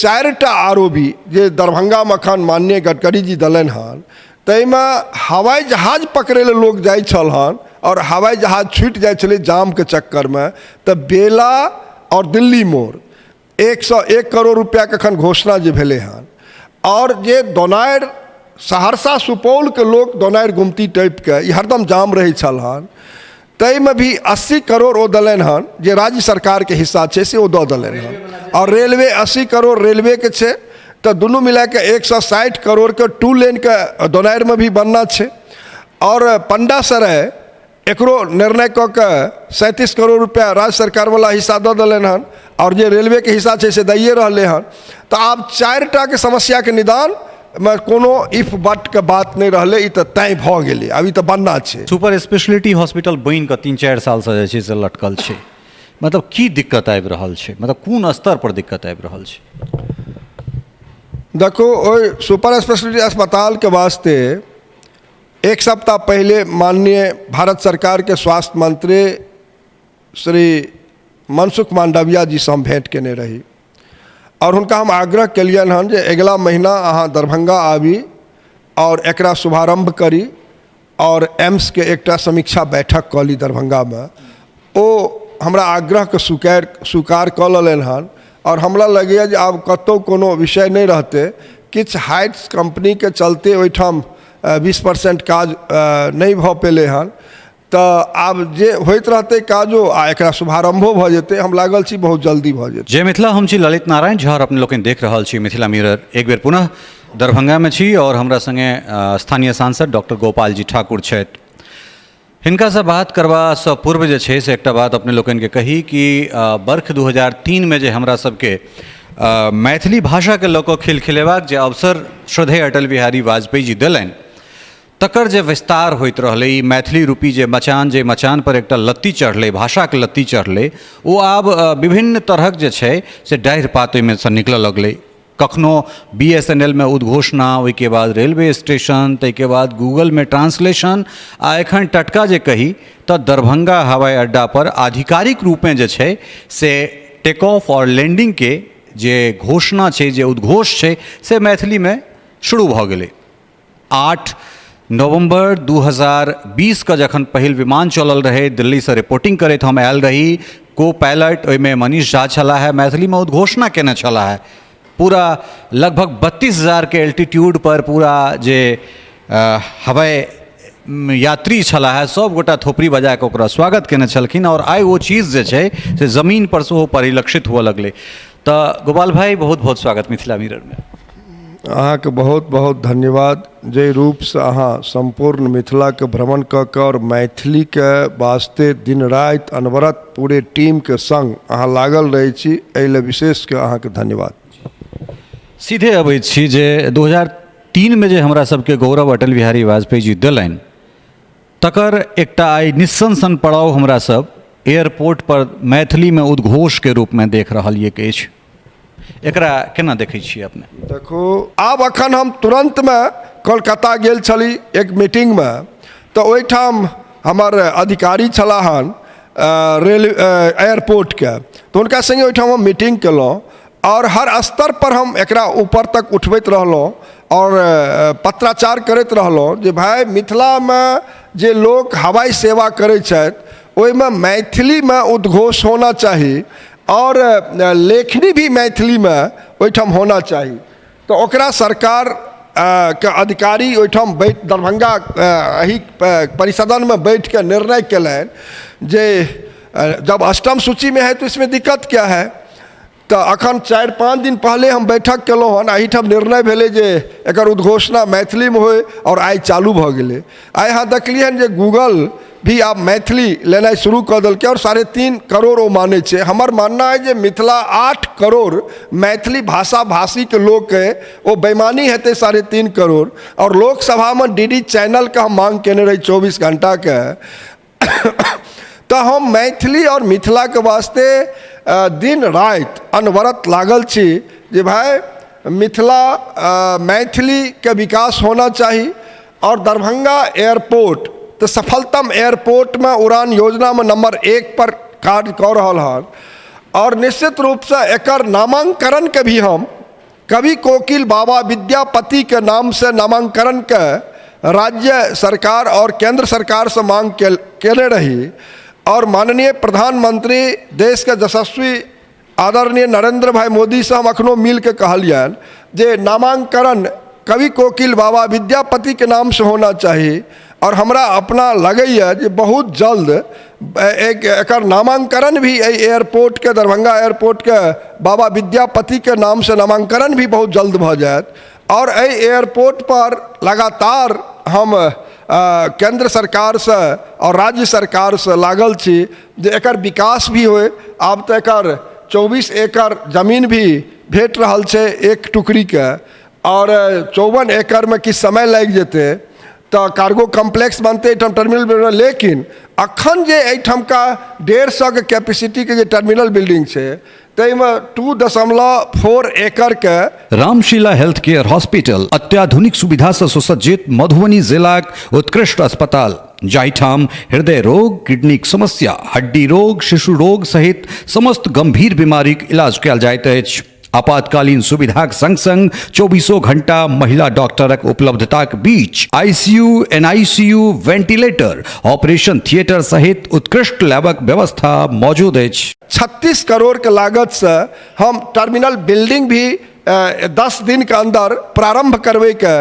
4टा ROB जे दरभंगामे एखन माननीय गडकरी जी देलनि हन, ताहिमे हवाई जहाज पकड़ै लए लोक जाइ छल हन आओर हवाई जहाज छूटि जाइ छलै जामके चक्करमे। तऽ बेला आओर दिल्ली मोड़ 101 करोड़ रुपैआके एखन घोषणा जे भेलै हन। आओर जे दोनारि सहरसा सुपौलके लोक दोनारि गुमती टपिके ई हरदम जाम रहै छल हन, ताहिमे भी 80 करोड़ ओ देलनि हन, जे राज्य सरकारके हिस्सा छै से ओ दऽ देलनि हन। आओर रेलवे 80 करोड़ रेलवेके छै, तऽ दुनू मिलाके 160 करोड़के 2 लेनके दोनारिमे भी बनना छै। आओर पंडासराय एकरो निर्णय कऽ के 37 करोड़ रुपया राज्य सरकारवला हिस्सा दऽ देलनि हन, आओर जे रेलवेके हिस्सा छै से दैए रहलै हन। तऽ आब 4टाके समस्याके निदान मे कोनो if बटके बात नहि रहलै, ई तऽ तय भऽ गेलै, आब ई तऽ बनना छै। सुपर स्पेशलिटी हॉस्पिटल बनि कऽ 3-4 सालसँ जे छै से लटकल छै, मतलब की दिक्कत आबि रहल छै, मतलब कोन स्तर पर दिक्कत आबि रहल छै? देखू, ओहि सुपर स्पेशलिटी अस्पतालके वास्ते एक सप्ताह पहिले माननीय भारत सरकारके स्वास्थ्य मंत्री श्री मनसुख मांडविया जीसँ हम भेँट केने रही आओर हुनका हम आग्रह केलियनि हन जे अगिला महीना अहाँ दरभंगा आबी आओर एकरा शुभारम्भ करी आओर एम्सके एकटा समीक्षा बैठक कऽ ली दरभंगामे। ओ हमरा आग्रहके स्वीकार कऽ लेलनि हन आओर हमरा लगैए जे आब कतहु कोनो विषय नहि रहतै। किछु हाइट्स कम्पनीके चलते ओहिठाम 20% काज नहि भऽ पेलै हन, तऽ आब जे होइत रहतै काजो आ एकरा शुभारम्भो भऽ जेतै, हम लागल छी बहुत जल्दी भऽ जेतै। जय मिथिला, हम छी ललित नारायण झा और अपने लोकनि देख रहल छी मिथिला मिरर। एक बेर पुनः दरभंगामे छी और हमरा संगे स्थानीय सांसद डॉक्टर गोपाल जी ठाकुर छथि। हिनकासँ बात करबासँ पूर्व जे छै से एकटा बात अपने लोकनिके कही कि बर्ख 2003मे जे हमरा सबके मैथिली भाषाके लऽ कऽ खिलखिलेबाक जे अवसर श्रद्धेय अटल बिहारी वाजपेयी जी देलनि, तकर जे विस्तार होइत रहलै, ई मैथिली रूपी जे मचान, जे मचानपर एकटा लत्ती चढ़लै, भाषाके लत्ती चढ़लै, ओ आब विभिन्न तरहक जे छै से डाढ़ि पात ओहिमे सँ निकलऽ लगलै। कखनो बी एस एन एल मे उद्घोषणा, ओहिके बाद रेलवे स्टेशन, ताहिके बाद गूगलमे ट्रांसलेशन, आ एखन टटका जे कही तऽ दरभंगा हवाई अड्डा पर आधिकारिक रूपेँ जे छै से टेक ऑफ आओर लैंडिंगके जे घोषणा छै, जे उद्घोष छै, से मैथिलीमे शुरू भऽ गेलै। 8 नवम्बर 2020 के जखन पहिल विमान चलल रहै, दिल्लीसँ रिपोर्टिंग करैत हम आयल रही, को पायलट ओहिमे मनीष झा छलाह है, मैथिलीमे उद्घोषणा केने छलाह है। पूरा लगभग 32,000के एल्टीट्यूड पर पूरा जे हवाई यात्री छलाह है, सब गोटा थोपड़ी बजा कऽ ओकरा स्वागत केने छलखिन और आइ ओ चीज जे छै से जमीन पर सेहो परिलक्षित हुअ लगलै। तऽ गोपाल भाई, बहुत बहुत स्वागत मिथिला मिररमे। अहाँके बहुत बहुत धन्यवाद, जाहि रूपसँ अहाँ सम्पूर्ण मिथिलाके भ्रमण कऽ कऽ आओर मैथिलीके वास्ते दिन राति अनवरत पूरे टीमके सङ्ग अहाँ लागल रहै छी, एहि लए विशेषके अहाँके धन्यवाद। सीधे अबै छी जे 2003मे जे हमरा सबके गौरव अटल बिहारी वाजपेयी जी देलनि, तकर एकटा आइ निस्सन पड़ाव हमरा सब एयरपोर्ट पर मैथिलीमे उद्घोषके रूपमे देख रहलियैक अछि, एकरा केना देखै छियै अपने? देखू, आब अखन हम तुरन्तमे कोलकाता गेल छली एक मीटिंगमे, तऽ ओहिठाम हमर अधिकारी छलाह हन रेल एयरपोर्टके, तऽ हुनका सङ्गे ओहिठाम हम मीटिंग केलहुँ आओर हर स्तर पर हम एकरा ऊपर तक उठबैत रहलहुँ आओर पत्राचार करैत रहलहुँ जे भाय मिथिलामे जे लोक हवाई सेवा करै छथि ओहिमे मैथिलीमे उद्घोष होना चाही आओर लेखनी भी मैथिलीमे ओहिठाम होना चाही। तऽ ओकरा सरकार के अधिकारी ओहिठाम बैठ दरभंगा एहि परिसदनमे बैठके निर्णय केलनि जे जब अष्टम सूचीमे है तो इसमें दिक्कत क्या है। तऽ अखन 4-5 दिन पहले हम बैठक केलहुँ हन, एहिठाम निर्णय भेलै जे एकर उद्घोषणा मैथिलीमे होइ आओर आइ चालू भऽ गेलै। आइ अहाँ देखलियै हन जे गूगल भी आब मैथिली लेनाइ शुरू कऽ देलकै आओर 3.5 करोड़ ओ मानै छै। हमर मानना अइ जे मिथिला 8 करोड़ मैथिली भाषा भाषीके लोक अइ, ओ बेईमानी हेतै 3.5 करोड़। आओर लोकसभामे डी डी चैनलके हम माँग केने रही 24 घण्टाके, तऽ हम मैथिली आओर मिथिलाके वास्ते दिन राति अनवरत लागल छी जे भाय मिथिला मैथिलीके विकास होना चाही। आओर दरभंगा एयरपोर्ट तऽ सफलतम एयरपोर्टमे उड़ान योजनामे नम्बर 1 पर कार्य कऽ रहल हन आओर निश्चित रूपसँ एकर नामाङ्करणके भी हम कवि कोकिल बाबा विद्यापतिके नामसँ नामांकनके राज्य सरकार और केंद्र सरकारसँ मांग केने रही और माननीय प्रधानमंत्री देशके यशस्वी आदरणीय नरेंद्र भाई मोदीसँ हम अखनो मिलके कहलियनि जे नामांकन कवि कोकिल बाबा विद्यापतिके नामसँ होना चाही। और हमरा अपना लगैए जे बहुत जल्द एक एकर नामांकन भी एहि एयरपोर्टके, दरभंगा एयरपोर्टके बाबा विद्यापतिके नामसँ नामांकन भी बहुत जल्द भऽ जायत। और एहि एयरपोर्ट पर लगातार हम केंद्र सरकारसँ और राज्य सरकारसँ लागल छी जे एकर विकास भी होय। आब तऽ एकर 24 एकड़ जमीन भी भेट रहल छै एक टुकड़ीके, और 54 एकड़मे किछु समय लागि जेतै तऽ कार्गो कम्प्लेक्स बनतै एहिठाम टर्मिनल बिल्डिंग। लेकिन अखन जे एहिठामका 150के कैपेसिटीके जे टर्मिनल बिल्डिंग छै ताहिमे 2.4 एकड़के रामशिला हेल्थ केयर हॉस्पिटल अत्याधुनिक सुविधा से सुसज्जित मधुबनी जिलाक उत्कृष्ट अस्पताल, जाहिठाम हृदय रोग, किडनीक समस्या, हड्डी रोग, शिशु रोग सहित समस्त गंभीर बीमारीक इलाज कयल जाइत अछि। आपातकालीन सुविधाक संग संग 24 घंटा महिला डॉक्टरक उपलब्धताक बीच ICU, NICU, ventilator, operation theatre सहित उत्कृष्ट लैबक व्यवस्था मौजूद अछि। 36 करोड़ के लागत से हम टर्मिनल बिल्डिंग भी 10 दिन के अंदर प्रारंभ करबै के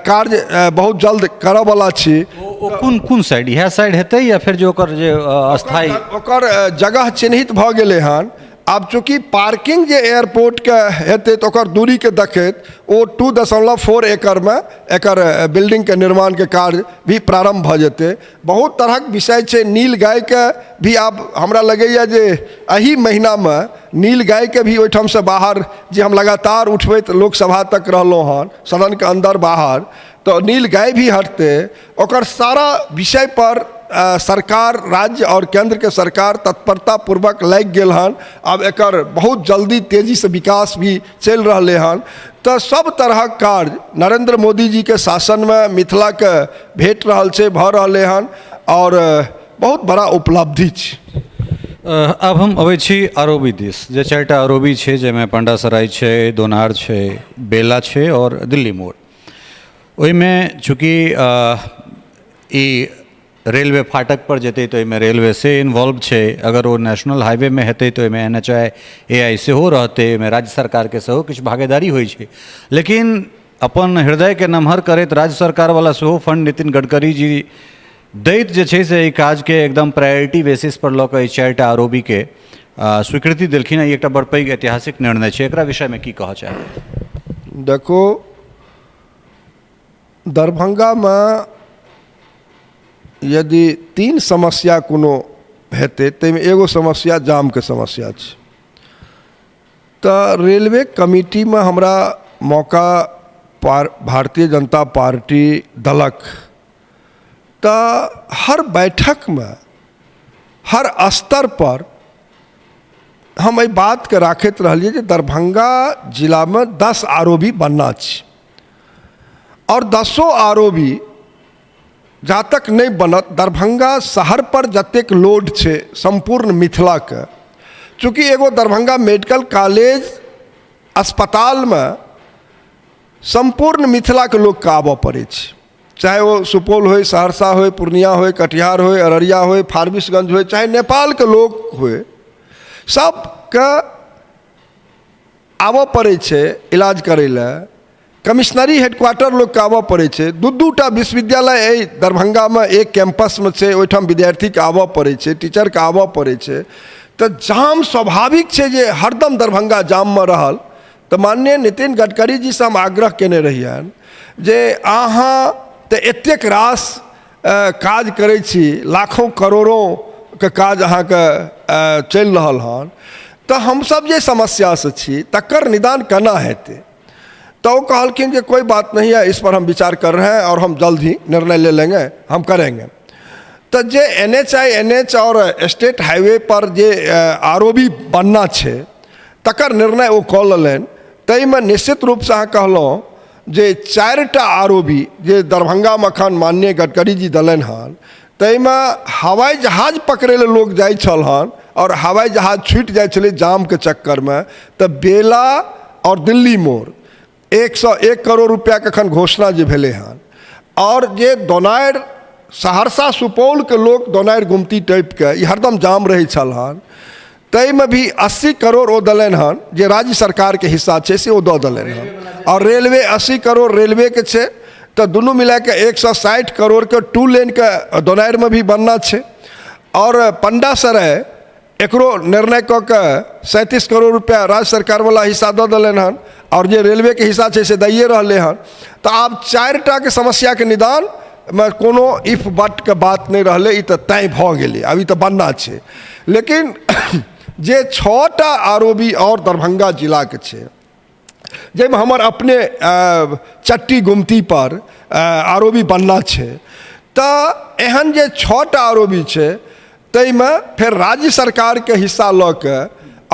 कार्य बहुत जल्द करऽ वाला छी। ओ कोन कोन साइड, इएह साइड हेतै या फिर जे ओकर जे अस्थायी ओकर जगह चिन्हित भऽ गेलै हन। आब चूँकि पार्किंग जे एयरपोर्टके हेतै तऽ ओकर दूरीके देखैत ओ 2.4 एकड़मे एकर बिल्डिंगके निर्माणके कार्य भी प्रारम्भ भऽ जेतै। बहुत तरहक विषय छै। नील गायके भी आब हमरा लगैए जे एहि महीनामे नील गायके भी ओहिठामसँ बाहर जे हम लगातार उठबैत लोकसभा तक रहलहुँ हन, सदनके अन्दर बाहर, तऽ नील गाय भी हटतै। ओकर सारा विषय पर सरकार, राज्य और केंद्र के सरकार तत्परता पूर्वक लागि गेल हन। आब एकर बहुत जल्दी तेजीसँ विकास भी चलि रहलै हन। तऽ सब तरहक कार्य नरेंद्र मोदी जी के शासनमे मिथिलाके भेट रहल छै, भऽ रहलै हन और बहुत बड़ा उपलब्धि छै। आब हम अबै छी आरओबी दिस, जे 4टा आरओबी छै, जाहिमे पंडासराय छै, दोनार छै, बेला छै और दिल्ली मोड़। ओहिमे चूँकि ई रेलवे फाटक पर जेतै तऽ ओहिमे रेलवे से इन्वॉल्व छै, अगर ओ नेशनल हाईवेमे हेतै तऽ ओहिमे एन एच I ए आई सेहो रहतै, ओहिमे राज्य सरकारके सेहो किछु भागीदारी होइ छै। लेकिन अपन हृदयके नमहर करैत राज्य सरकारवला सेहो फंड नितिन गडकरी जी दैत जे छै से एहि काजके एकदम प्रायोरिटी बेसिस पर लऽ कऽ एहि 4टा आर ओ बी के स्वीकृति देलखिन। ई एकटा बड़ पैघ ऐतिहासिक निर्णय छै, एकरा विषयमे की कहऽ चाहबै? देखू, दरभंगामे यदि 3 समस्या कोनो हेतै ताहिमे एगो समस्या जामके समस्या छै। तऽ रेलवे कमिटीमे हमरा मौका भारतीय जनता पार्टी देलक, तऽ हर बैठकमे हर स्तर पर हम एहि बातके राखैत रहलियै जे दरभंगा जिलामे 10 आर ओ बी बनना छै और 10 आर ओ बी जा तक नहि बनत, दरभंगा शहर पर जतेक लोड छै सम्पूर्ण मिथिलाके, चूँकि एगो दरभंगा मेडिकल कॉलेज अस्पतालमे सम्पूर्ण मिथिलाके लोकके आबऽ पड़ै छै, चाहे ओ सुपौल होइ, सहरसा होइ, पूर्णिया होइ, कटिहार होइ, अररिया होइ, फारबिसगंज होइ, चाहे नेपालके लोक होइ, सबके आबऽ पड़ै छै इलाज करै लए। कमिश्नरी हेडक्वार्टर लोकके आबऽ पड़ै छै। 2-2टा विश्वविद्यालय एहि दरभंगामे एक कैंपसमे छै, ओहिठाम विद्यार्थीके आबऽ पड़ै छै, टीचरके आबऽ पड़ै छै। तऽ जाम स्वाभाविक छै जे हरदम दरभंगा जाममे रहल। तऽ माननीय नितिन गडकरी जीसँ हम आग्रह केने रहियनि जे अहाँ तऽ एतेक रास काज करै छी, लाखों करोड़ोंके काज अहाँके चलि रहल हन, तऽ हमसब जे समस्यासँ छी तकर निदान केना हेतै? तऽ ओ कहलखिन जे कोई बात नहीं है, इस पर हम विचार कर रहे हैं और हम जल्द ही निर्णय ले लेंगे, हम करेंगे। तऽ जे N H I N H और स्टेट हाईवे पर जे आर ओ बी बनना छै तकर निर्णय ओ कऽ लेलनि। ताहिमे निश्चित रूपसँ अहाँ कहलहुँ जे 4टा आर ओ बी जे दरभंगामे एखन माननीय गडकरी जी देलनि हन, ताहिमे हवाई जहाज पकड़ै लए लोक जाइ छल हन और हवाई जहाज छूटि जाइ छलै जामके चक्करमे, तऽ बेला आओर दिल्ली मोड़ 101 करोड़ रुपैआके एखन घोषणा जे भेलै हन। आओर जे दोनारि सहरसा सुपौलके लोक दोनारि गुमती टपिके ई हरदम जाम रहै छल हन, ताहिमे भी 80 करोड़ ओ देलनि हन, जे राज्य सरकारके हिस्सा छै से ओ दऽ देलनि हन। आओर रेलवे 80 करोड़ रेलवेके छै, तऽ दुनू मिलाके 160 करोड़के 2 लेनके दोनारिमे भी बनना छै। आओर पंडासराय एकरो निर्णय कऽ के 37 करोड़ रुपया राज्य सरकारवला हिस्सा दऽ देलनि हन, आओर जे रेलवेके हिस्सा छै से दैए रहलै हन। तऽ आब 4 टाके समस्याके निदानमे कोनो if बटके बात नहि रहलै, ई तऽ तय भऽ गेलै, आब ई तऽ बनना छै। लेकिन जे 6 टा ROB आओर दरभंगा जिलाके छै, जाहिमे हमर अपने चट्टी गुमती पर ROB बनना छै, तऽ एहन जे 6 टा ROB छै ताहिमे फेर राज्य सरकारके हिस्सा लऽ के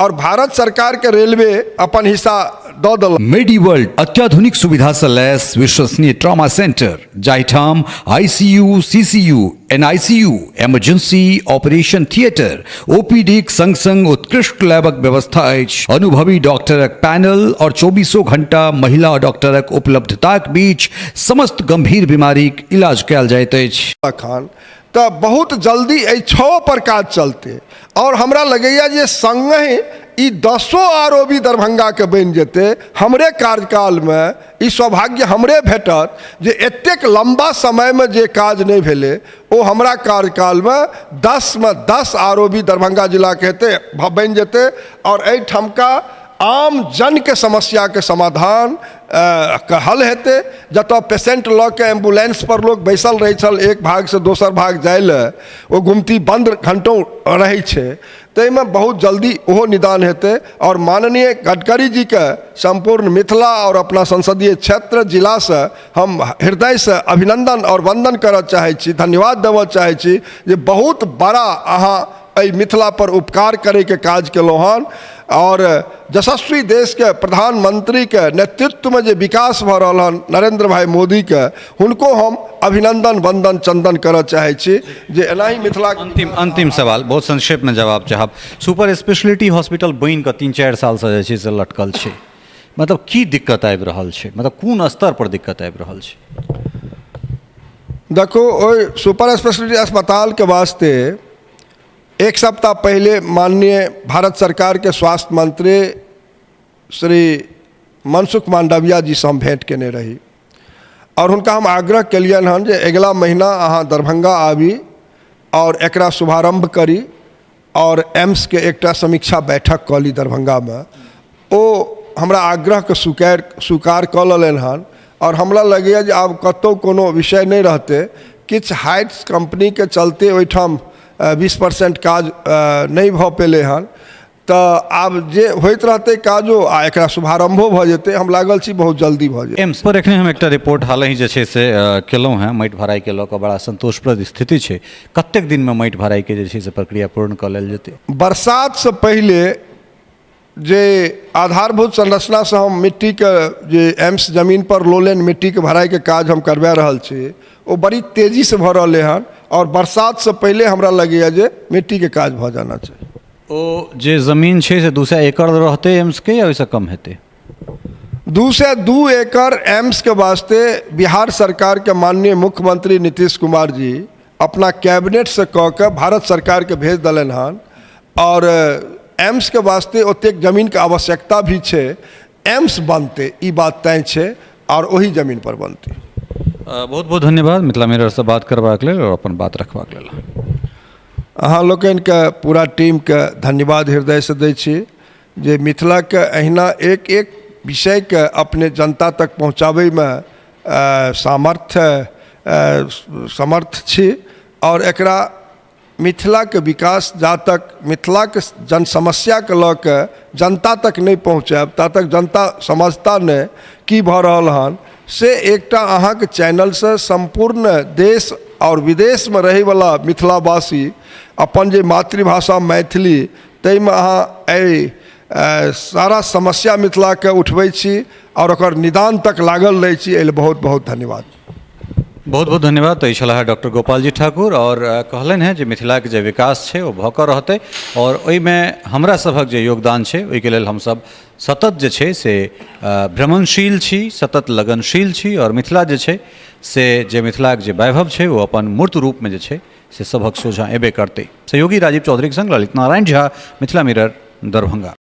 आओर भारत सरकारके रेलवे अपन हिस्सा दऽ देलक। मेडिवर्ल्ड अत्याधुनिक सुविधा सँ लैस विश्वसनीय ट्रॉमा सेंटर, जाहिठाम ICU, CCU, NICU, emergency, operation theatre, ओपीडीक संग संग उत्कृष्ट लैबक व्यवस्था अछि। अनुभवी डॉक्टरक पैनल और 24 घंटा महिला डॉक्टरक उपलब्धताक बीच समस्त गंभीर बीमारीक इलाज कयल जाइत अछि। अखन तऽ बहुत जल्दी एहि 6 पर काज चलतै, आओर हमरा लगैए जे सङ्गहि ई 10 ROB दरभंगाके बनि जेतै हमरे कार्यकालमे। ई सौभाग्य हमरे भेटत जे एतेक लम्बा समयमे जे काज नहि भेलै ओ हमरा कार्यकालमे 10 मे 10 ROB Darbhanga जिलाके हेतै, बनि जेतै। आओर एहिठामका आम जनके समस्याके समाधान के हल हेतै। जतऽ पेशेंट लऽ के एम्बुलेंस पर लोक बैसल रहै छल, एक भागसँ दोसर भाग जाइ लए ओ गुमती बन्द घंटों रहै छै, ताहिमे बहुत जल्दी ओहो निदान हेतै। आओर माननीय गडकरी जीके सम्पूर्ण मिथिला आओर अपना संसदीय क्षेत्र जिलासँ हम हृदयसँ अभिनन्दन आओर वन्दन करऽ चाहै छी, धन्यवाद देबऽ चाहै छी जे बहुत बड़ा अहाँ एहि मिथिला पर उपकार करैके काज केलहुँ हन। आओर यशस्वी देशके प्रधानमंत्रीके नेतृत्वमे जे विकास भऽ रहल हन नरेंद्र भाई मोदीके, हुनको हम अभिनंदन वंदन चंदन करऽ चाहै छी जे एनाही मिथिला। अंतिम सवाल, बहुत संक्षेपमे जवाब चाहब। सुपर स्पेशलिटी हॉस्पिटल बनि कऽ 3-4 सालसँ जे छै से लटकल छै, मतलब की दिक्कत आबि रहल छै, मतलब कोन स्तर पर दिक्कत आबि रहल छै? देखू, ओहि सुपर स्पेशलिटी अस्पतालके वास्ते 1 सप्ताह पहिले माननीय भारत सरकारके स्वास्थ्य मंत्री श्री मनसुख मांडविया जी से हम भेंट केने रही और हुनका हम आग्रह केलियनि हन जे अगिला महीना अहाँ दरभंगा आबी और एकरा शुभारंभ करी और एम्स के एकटा समीक्षा बैठक कऽ ली दरभंगामे। ओ हमरा आग्रहके स्वीकार कऽ लेलनि हन और हमरा लगैए जे आब कतहु कोनो विषय नहि रहतै। किछु हाइट्स कम्पनीके चलते ओहिठाम 20% काज नहि भऽ पेलै हन, तऽ आब जे होइत रहतै काजो आ एकरा शुभारम्भो भऽ जेतै, हम लागल छी बहुत जल्दी भऽ जेतै। एम्स पर एखने हम एकटा रिपोर्ट हालहि जे छै से केलहुँ हेँ, माटि भराइके लऽ कऽ बड़ा सन्तोषप्रद स्थिति छै। कतेक दिनमे माटि भराइके जे छै से प्रक्रिया पूर्ण कऽ लेल जेतै? बरसातसँ पहिले जे आधारभूत संरचनासँ हम मिट्टीके जे एम्स जमीन पर लोलेन मिट्टीके भराइके काज हम करबा रहल छी ओ बड़ी तेजीसँ भऽ रहलै हन और बरसातसँ पहिले हमरा लगैए जे मिट्टीके काज भऽ जाना चाही। ओ जे जमीन छै से 200 एकड़ रहतै एम्सके या ओहिसँ कम हेतै? 202 एकड़ एम्सके वास्ते बिहार सरकारके माननीय मुख्यमंत्री नीतीश कुमार जी अपना कैबिनेटसँ कऽ के भारत सरकारके भेज देलनि हन और एम्सके वास्ते ओतेक जमीनके आवश्यकता भी छै। एम्स बनतै ई बात तय छै और ओही जमीन पर बनतै। बहुत बहुत धन्यवाद मिथिला मिररसँ बात करबाक लेल और अपन बात रखबाक लेल। अहाँ लोकनिके पूरा टीमके धन्यवाद हृदयसँ दै छी जे मिथिलाके अहिना एक एक विषयके अपने जनता तक पहुँचाबैमे समर्थ छी और एकरा मिथिलाके विकास जा तक मिथिलाके जन समस्याके लऽ के जनता तक नहि पहुँचायब ता तक जनता समझता नहि की भऽ रहल हन। से एकटा अहाँके चैनलसँ सम्पूर्ण देश आओर विदेशमे रहैवला मिथिलावासी अपन जे मातृभाषा मैथिली ताहिमे अहाँ एहि सारा समस्या मिथिलाके उठबै छी आओर ओकर निदान तक लागल रहै छी, एहि लेल बहुत बहुत धन्यवाद। बहुत बहुत धन्यवाद। तऽ ई छलाह डॉक्टर गोपालजी ठाकुर आओर कहलनि हेँ जे मिथिलाके जे विकास छै ओ भऽ कऽ रहतै आओर ओहिमे हमरा सभक जे योगदान छै ओहिके लेल हमसभ सतत जे छै से भ्रमणशील छी, सतत लगनशील छी आओर मिथिला जे छै से जे मिथिलाके जे वैभव छै ओ अपन मूर्त रूपमे जे छै से सभक सोझाँ एबे करतै। सहयोगी राजीव चौधरीके सङ्ग ललित नारायण झा, मिथिला मिरर, दरभंगा।